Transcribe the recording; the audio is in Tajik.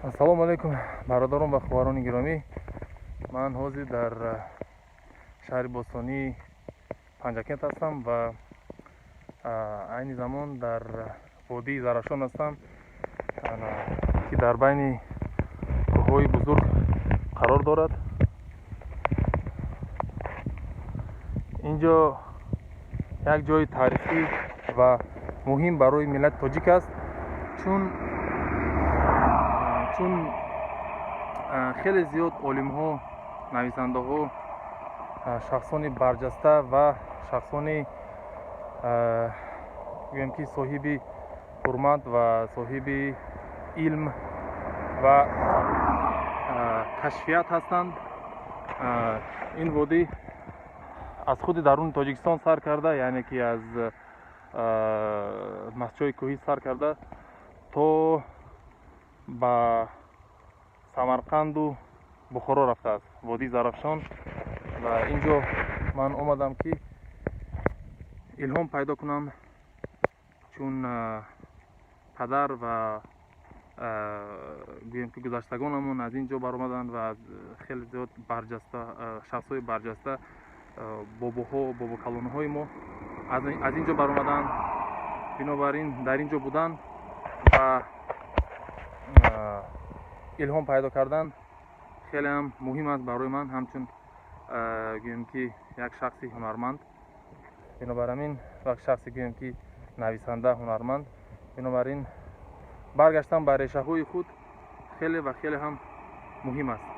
Ассалому алайкум, бародарон ва хоҳарони гиромӣ. Ман ҳозир дар шаҳри бостонии Панҷакент ҳастам ва айни замон дар водии Зарафшон ҳастам, ки дар байни кӯҳҳои бузург қарор дорад. Инҷо як ҷои таърихӣ ва муҳим барои миллати тоҷик аст, чун хеле зиёд олимҳо, нависандаҳо, шахсони барҷаста ва шахсони, гӯем ки, соҳиби ҳурмат ва соҳиби илм ва кашфият ҳастанд. Ин водӣ аз худи даруни Тоҷикистон сар карда, яъне ки аз Мастчои кӯҳӣ сар карда то ба Самарқанду Бухоро рафтааст водии Зарафшон. Ва ин ҷо ман омадам, ки илҳом пайдо кунам, чун падар ва, гӯем ки, гузаштагонамон аз ин ҷо баромаданд ва аз хеле зиёд барҷаста, шахсҳои барҷаста, бобоҳо, бобокалонҳои мо аз ин ҷо баромаданд. Бинобар ин дар ин ҷо будан ва илҳом пайдо кардан хеле ҳам муҳим аст барои ман, ҳамчун, гӯем ки, як шахси ҳунарманд. Бинобар ҳамин як шахси, гӯем ки, нависанда, ҳунарманд. Бинобар ин баргаштан ба решаҳои худ хеле ва хеле ҳам муҳим аст.